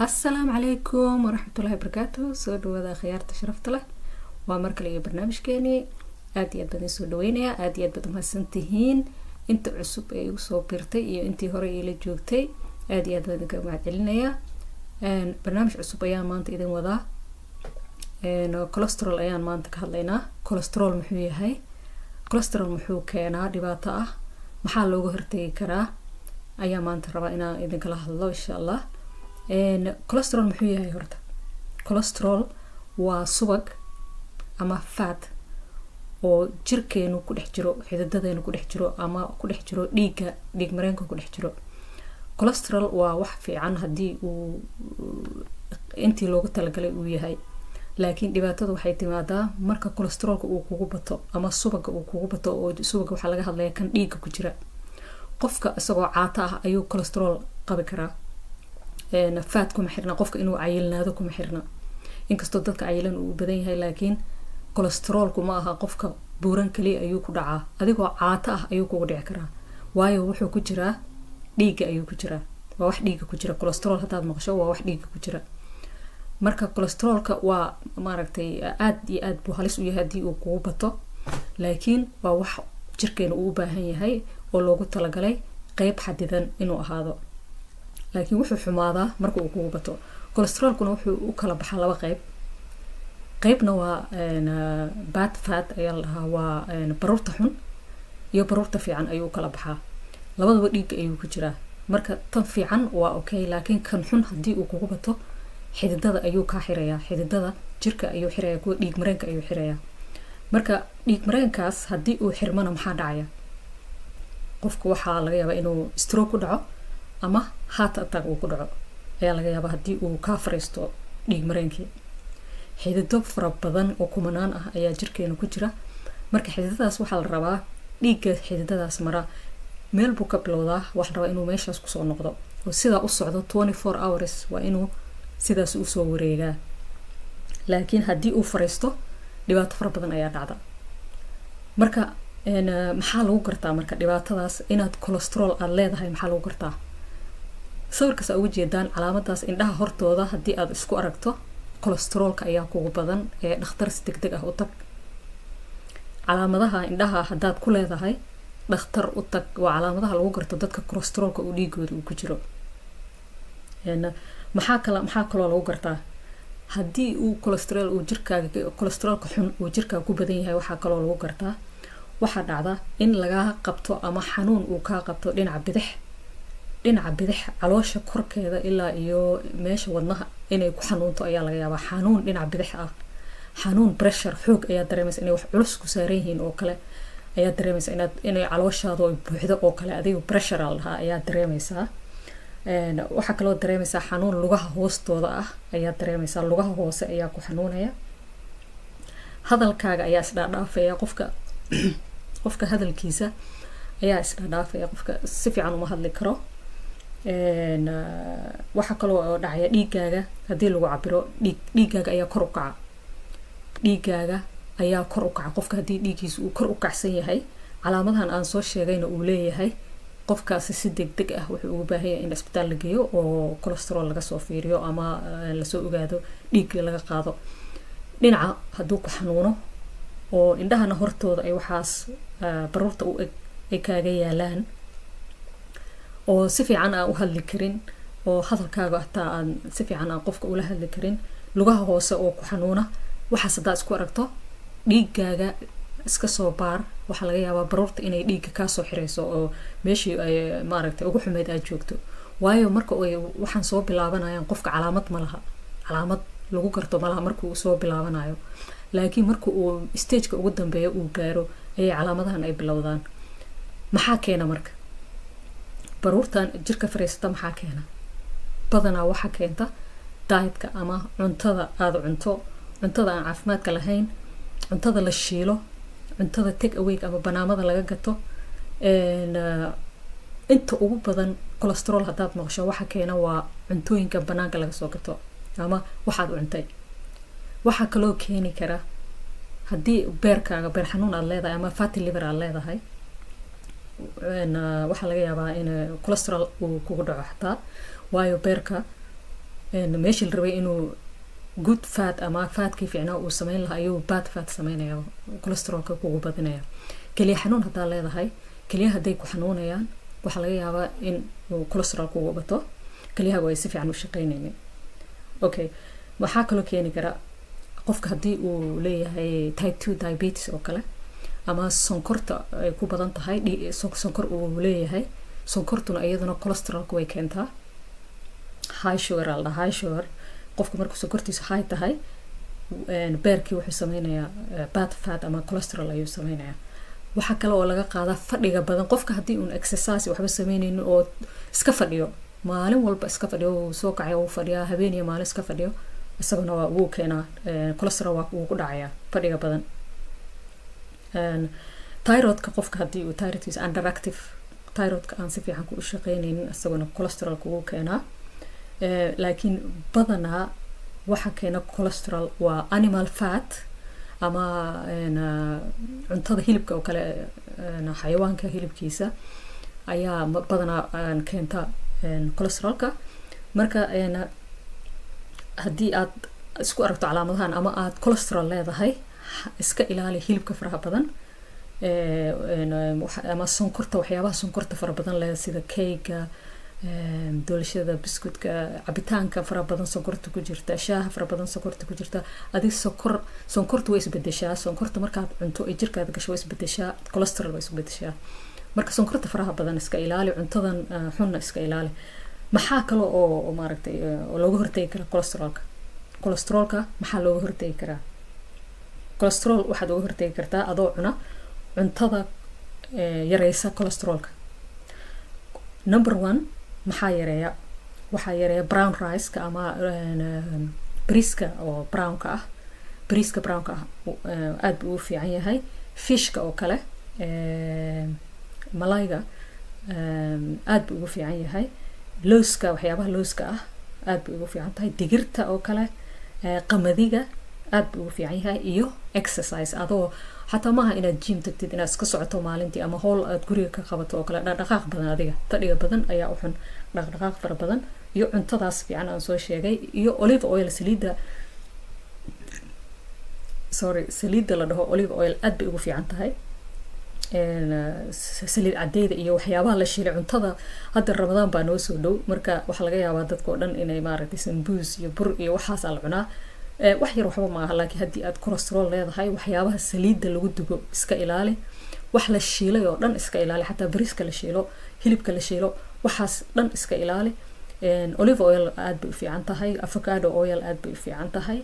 Asalaamu calaykum waraxmatullahi wabarakaatu. Soo dhawaada khiyaarta sharafta leh, waa mar kale iyo barnaamijkeenii. Aad iyo aad baan idin soo dhaweynayaa, aad iyo aad baad umahadsan tihiin inta cusub ee igu soo biirtay iyo intii hore iila joogtay, aad iyo aad baan idinka mahad celinayaa. Barnaamij cusub ayaan maanta idin wadaa. Cholesterol ayaan maanta ka hadlaynaa. Cholesterol muxuu yahay? Cholesterol muxuu keenaa dhibaato ah? Maxaa looga hortegi karaa? Ayaa maanta rabaa inaan idinkala hadlo, insha Allah. Cholesterol muxuu yahay horta? Cholesterol waa subag ama fat oo jirkeenu ku dhex jiro, xididadeenu ku dhex jiro ama ku dhex jiro dhiigga, dhiig mareenka ku dhex jiro. Cholesterol waa wax fiican haddii uu intii loogu talagalay uu yahay, laakiin dhibaatada waxay timaadaa marka cholesterolka uu kugu bato ama subaga uu kugu bato. Oo subaga waxaa laga hadlaya kan dhiigga ku jira. Qofka isagoo caato ah ayuu cholesterol qabi karaa. Fat kuma xirna, qofka inuu cayilnaado kuma xirna, inkastoo dadka cayilan uu badan yahay, laakiin cholesterolku ma aha qofka buuran kaliya ayuu ku dhacaa. Adigoo caato ah ayuu kugu dhici karaa, waayo wuxuu ku jiraa dhiigga ayuu ku jiraa. Waa wax dhiigga ku jira. Cholesterol haddaad maqasho, waa wax dhiigga ku jira. Marka cholesterolka waa maaragtay aad iyo aad buu halis u yahay haddii uu kugu bato, laakiin waa wax jirkeena uu u baahan yahay oo loogu talagalay qeyb xadidan inuu ahaado, laakiin wuxuu xumaadaa marka uu kugu bato. Cholesterolkuna wuxuu u kala baxaa laba qeyb. Qeybna waa bad fat ayaa la dhahaa, waa baruurta xun, iyo baruurta fiican ayuu u kala baxaa. Labadaba dhiigga ayuu ku jiraa. Marka tan fiican waa okay, laakiin kan xun haddii uu kugu bato, xididada ayuu kaa xirayaa, xididada jirka ayuu xirayaa, kuwa dhiig mareenka ayuu xirayaa. Marka dhiig mareenkaas haddii uu xirmana, maxaa dhacaya? Qofka waxaa laga yaabaa inuu stroke ku dhaco ama heart attack uu ku dhaco ayaa laga yaabaa haddii uu kaa fariisto dhiig mareenkii. Xidido fara badan oo kumanaan ah ayaa jirkeena ku jira. Marka xididadaas waxaa la rabaa, dhiigga xididadaas mara meel buu ka bilowdaa, waxaa la rabaa inuu meeshaas kusoo noqdo oo sidaa u socdo 24 hours, waa inuu sidaas usoo wareegaa. Laakiin haddii uu fariisto, dhibaato fara badan ayaa dhacda. Marka maxaa lagu gartaa marka dhibaatadaas inaad cholesterol aada leedahay? Maxaa lagu gartaa? Sawirkaas aa uga jeedaan, calaamadaas indhaha hortooda haddii aad isku aragto, cholesterolka ayaa kugu badan ee dhakhtar si deg deg ah u tag. Calaamadaha indhaha haddaad ku leedahay, dhakhtar u tag. Waa calaamadaha lagu garto dadka cholesterolka uu dhiigooda uu ku jiro. Maxaa kaloo lagu gartaa haddii uu cholesterol uu jirkaaga, cholesterolka xun uu jirkaaga ku badan yahay? Waxaa kaloo lagu gartaa, waxaa dhacda in lagaa qabto ama xanuun uu kaa qabto dhinaca bidix, dhinaca bidix, caloosha korkeeda ilaa iyo meesha wadnaha inay ku xanuunto ayaa laga yaabaa. Xanuun dhinaca bidix ah, xanuun pressure xoog ayaa dareemaysa, inay wax culus ku saaran yihiin oo kale ayaa dareemaysa, inay calooshaadu ay buuxdo oo kale adiga, pressure aa la dhahaa, ayaa dareemaysaa. Waxaa kaloo dareemaysaa xanuun lugaha hoostooda ah ayaa dareemaysaa, lugaha hoose ayaa ku xanuunaya. Hadalkaaga ayaa isdhaadhaafaya, qofka hadalkiisa ayaa isdhaadhaafaya, qofka si fiican uma hadli karo. Waxaa kaloo dhacaya, dhiiggaaga haddii lagu cabiro, dhiiggaaga ayaa kor u kaca, dhiiggaaga ayaa kor u kaca. Qofka haddii dhiiggiisa uu kor u kacsan yahay, calaamadahan aan soo sheegayna uu leeyahay, qofkaasi si deg deg ah wuxuu ugu baahan yahay in isbitaal la geeyo oo cholesterol laga soo fiiriyo ama lasoo ogaado, dhiigga laga qaado. Dhinaca hadduu ku xanuuno oo indhahana hortooda ay waxaas baruurta u eg ay kaaga yaalaan, oo si fiican aan u hadli karin, oo hadalkaaga hataa aan si fiican aan qofka ula hadli karin, lugaha hoose oo ku xanuuna, waxaas haddaa isku aragto, dhiiggaaga iska soo baar. Waxaa laga yaabaa baruurta inay dhiigga kaasoo xirayso oo meeshii ay maaragtay ugu xumeyd aad joogto. Waayo marka ay waxaan soo bilaabanayaan, qofka calaamad ma laha, calaamad lagu garto malaha marka uu soo bilaabanayo, laakiin marka uu stageka ugu dambeeya uu gaaro ayay calaamadahan ay bilowdaan. Maxaa keena marka baruurtan jirka fariisata? Maxaa keena? Badanaa waxaa keenta dietka ama cuntada aada cunto, cuntada aan caafimaadka lahayn, cuntada la shiilo, cuntada take away ama banaamada laga gato. Inta ugu badan cholesterol haddaad maqasho, waxa keena waa cuntooyinka banaanka laga soo gato ama waxaad cuntay. Waxaa kaloo keeni kara haddii beerkaaga beer xanuun aad leedahay ama fatty liver aad leedahay, waxaa laga yaabaa in cholesterol uu kugu dhaco xataa, waayo beerka Meeshii la rabay inuu good fat ama fatkii fiicnaa uu sameyn lahaa ayuu bad fat sameynaya, cholesterolka kugu badinaya. Keliya xanuun haddaa leedahay, keliyaha hadday ku xanuunayaan, waxaa laga yaabaa in uu cholesterol kugu bato, keliyahagu ay si fiican u shaqeynaynin. Okay, waxaa kaloo keeni kara qofka haddii uu leeyahay type 2 diabetes oo kale, ama sonkorta ay ku badan tahay, sonkor uu leeyahay. Sonkortuna iyaduna cholesterolka way keentaa. High sugar aa la dhahaa, high sugar. Qofka markuu sonkortiisu high tahay, beerkii wuxuu sameynayaa bad fat ama cholesterol ayuu sameynayaa. Waxaa kale oo laga qaadaa fadhiga badan. Qofka haddii uun exercise waxba sameyneynin oo iska fadhiyo, maalin walba iska fadhiyo, uu soo kacay, uu fadhiyaa, habeen iyo maalin iska fadhiyo, isaguna waa wuu keenaa cholesterol, waa wuu ku dhacayaa fadhiga badan. Thyroidka qofka haddii uu thyroidkiisa underactive, thyroidka aan si fiican ku shaqeyneynin, isaguna cholesterolka wuu keenaa. Laakiin badanaa waxa keena cholesterol waa animal fat ama cuntada hilibka oo kale, xayawaanka hilibkiisa ayaa badanaa keenta cholesterolka. Marka haddii aad isku aragto calaamadahan ama aad cholesterol leedahay, iska ilaali hilibka faraha badan ama sonkorta, waxyaabaha sonkorta fara badan leh, sida keyga, doolashada, biscuitka, cabitaanka fara badan sonkorta ku jirta, shaaha fara badan sonkorta ku jirta. Adig sokor, sonkorta way isbedeshaa. Sonkorta markaad cunto ay jirkaada gasho way isbedeshaa, cholesterol way isbedeshaa. Marka sonkorta faraha badan iska ilaali, cuntadan xunna iska ilaali. Maxaa kale oo maaragtay oo looga hortagi karaa cholesterolka? Cholesterolka maxaa looga hortagi karaa? Cholesterol waxaad uga hortagi kartaa adoo cuna cuntada yareysa cholesterolka. Number one, maxaa yareeya? Waxaa yareeya brown rice-ka ama bariiska oo brownka ah. Bariiska brownka ah aad buu u fiican yahay. Fishka oo kale, malayga aad buu ugu fiican yahay. Lowska, waxyaabaha lowska ah aad buu ugu fiican tahay. Digirta oo kale, qamadiga aad buu ugu fiican yahay. Iyo exercise, adoo xataa maaha inaad gym tagtid, inaad iska socoto maalintii ama howl aad guriga ka qabato oo kale. Dhaqdhaqaaq badan, adiga fadhiga badan ayaa u xun. Dhaqdhaqaaq fara badan iyo cuntadaas fiican aan soo sheegay iyo olive oil, saliidda, sorry, saliidda la dhaho olive oil aad bay ugu fiican tahay. Saliid cadeyda iyo waxyaabaha la shiilay cuntada. Hadda Ramadaan baa noo soo dhow, marka waxaa laga yaabaa dadka oo dhan inay maaragtay sambuus iyo bur iyo waxaasaa la cunaa. Wax yar waxba maaha, laakiin haddii aad cholesterol leedahay, waxyaabaha saliidda lagu dubo iska ilaali, wax la shiilay oo dhan iska ilaali, xataa bariiska la shiilo, hilibka la shiilo, waxaas dhan iska ilaali. Olive oil aad bay u fiican tahay, avocado oil aad bay u fiican tahay,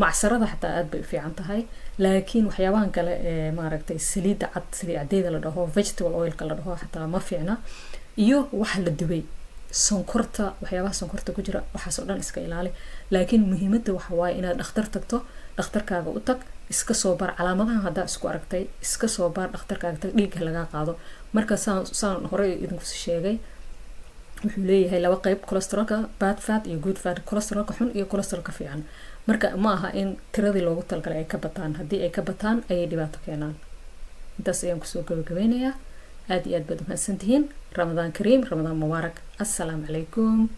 macsarada xataa aad bay u fiican tahay. Laakiin waxyaabahan kale ee maaragtay saliidda cad, saliid cadeyda la dhaho, vegetable oilka la dhaho xataa ma fiicna, iyo waxa la dubay, sonkorta, waxyaabaha sonkorta ku jira, waxaas oo dhan iska ilaali. Laakiin muhiimadda waxa waaye inaad dhakhtar tagto. Dhakhtarkaaga u tag, iska soo baar. Calaamadahan haddaa isku aragtay, iska soo baar, dhakhtarkaaga tag, dhiigga lagaa qaado. Marka saan horey idinku sheegay, wuxuu leeyahay laba qeyb cholesterolka: bad fat iyo good fat, cholesterolka xun iyo cholesterolka fiican. Marka ma aha in tiradii loogu talagalay ay ka bataan. Haddii ay ka bataan ayay dhibaato keenaan. Intaas ayaan kusoo gabagabeynayaa. Aad iyo aad baad umahadsantihiin. Ramadaan kariim, Ramadaan mubaarak. Assalaamu calaykum.